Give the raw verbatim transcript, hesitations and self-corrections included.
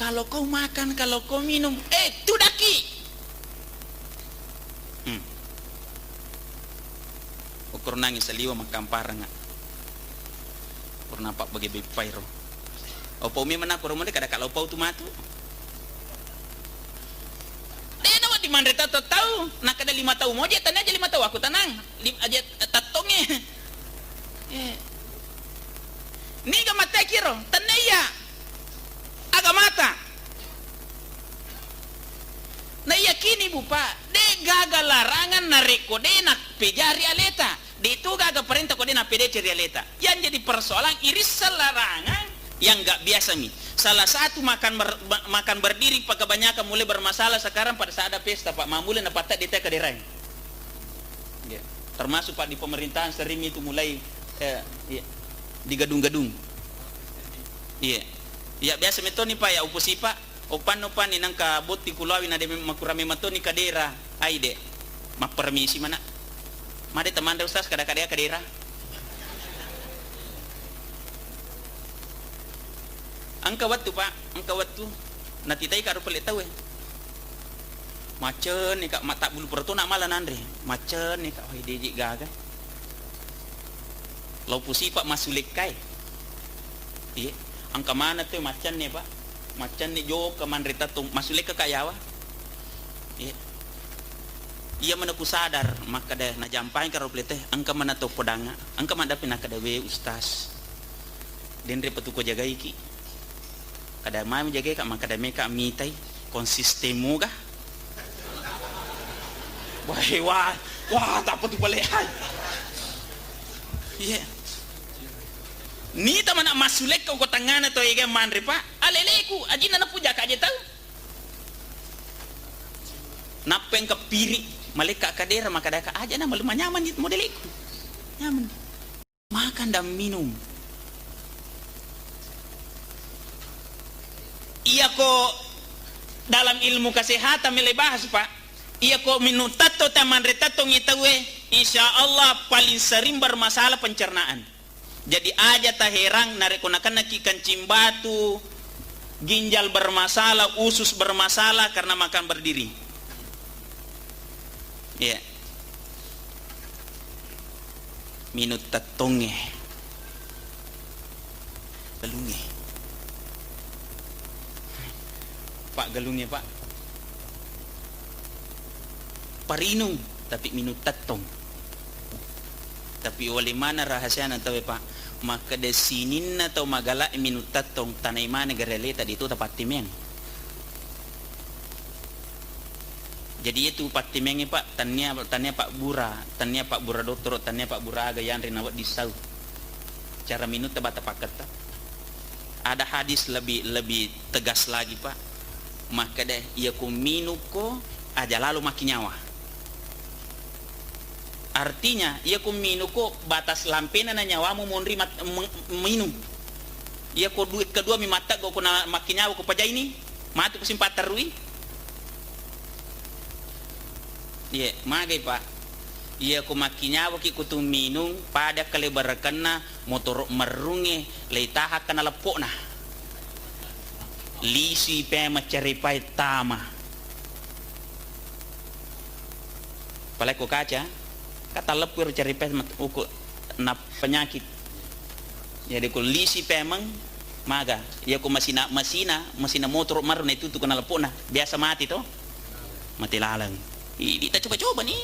Kalau kau makan, kalau kau minum, eh, tudakki. Hmm. Ukurunangi saliwa makkamparanga. Purna pabbage beppai ro. Opau memang nako ro mode kada kalau pau tu matu. Dena wadi manre tau tau, nakada lima tau moje, tanya aja lima tau aku tanang. Lim-, aja tattonge. Eh. Niga mateki ro, tania iya. Aga mata. Naiyakini bu, Pak, de gaga larangan narekko de napejari aleta. De tu gaga parenta ko de napedeceri aleta. Yang jadi persoalan irissa larangan yang nggak biasa mi. Salah satu makan ber-, ba-, makan berdiri kebanyakan mulai bermasalah sekarang pada saat ada pesta, Pak. Mamule napatta de teka derain. Iya. Termasuk, Pak, di pemerintahan sering itu mulai, eh, iya, di gedung-gedung. Iya. Iya, biasa metoni, Pak, ya, upusi, Pak. Opanno, Pak, ni nangka botti kulawi na de makurame matoni kadera. Ai, de. Mappermisi mana. Made teman de, Ustaz, kada-kada kadera. Engka wettu, Pak, engka wettu. Natitai ka ro pale tau e. Macenne ka, mattabbulu perotona mala nanre. Macenne ka, wai deje gaga. Lao pusipa masulekkai. Iye, engka maneng tu maccenne, Pak. Maccenne jokka manre tettong, masulekka ka yawa. Iye. Iya mana kusadar, makkada najampai karo plete, engka mana to podangnga, engka maddapi nakkada, "We, Ustaz." Denre patuko jagaiki. Kada mami jagaika, makkada meka mitai, konsisten muga. Wah, wah, wah, tappa tu pale, hai. Iya. Nita mana masulekka ko tangana to ega manre, Pak. Aleleku, ajinna napuja ka aja tau. Nappeng kepiri, malekka kadera, makadaka aja na malu manyaman modeleku. Nyaman. Makan dan minum. Iyako dalam ilmu kesehatan mele bahas, Pak. Iyako minum tatto, ta manre tatto ngi tauwe, insya Allah paling sering bermasalah pencernaan. Jadi aja taherang narekko nakennaki kencing batu, ginjal bermasalah, usus bermasalah karena makan berdiri. Iya. Minum tettongnge. Galungnge. Pak, galungnge, Pak. Parinung, tapi minum tettong. Tapi wale mana rahasiana tauwe, Pak. Makkeda sininna tau magala minum tettong, tanai mana gareleta di tu tapattimeng. Jadi, iyatu pattimengnge, Pak, tannia, tannia pabbura, tannia pabbura dottoro, tannia pabbura aga yanre nawedding sau. Cara minutta bata pakketta. Ada hadis lebih, lebih tegas lagi, Pak. Makkeda, iyako minukko aja lalo makkinyawa. Artinya, iyako minukko batas lampena na nyawamu monri mat-, me-, minum. Iyako duit kedua mi matteggo ko na makkinyawa ko pajaini, matu ko simpatterui. Iye, magai, Pak. Iyako makkinyawaki kutu minung, pada kalebarekenna motoro merrungnge, leitahakka na leppo'na. Lisui pemeng caripai tama. Palekko kaca, ka talleppu ero caripai mat-, uku na penyakit. Jadi ko lisi pemeng, maga. Iyako masina, masina, masina motoro marro na itutu ko na leppo'na. Biasa mati to? Mati laleng. Idi ta coba-coba ni.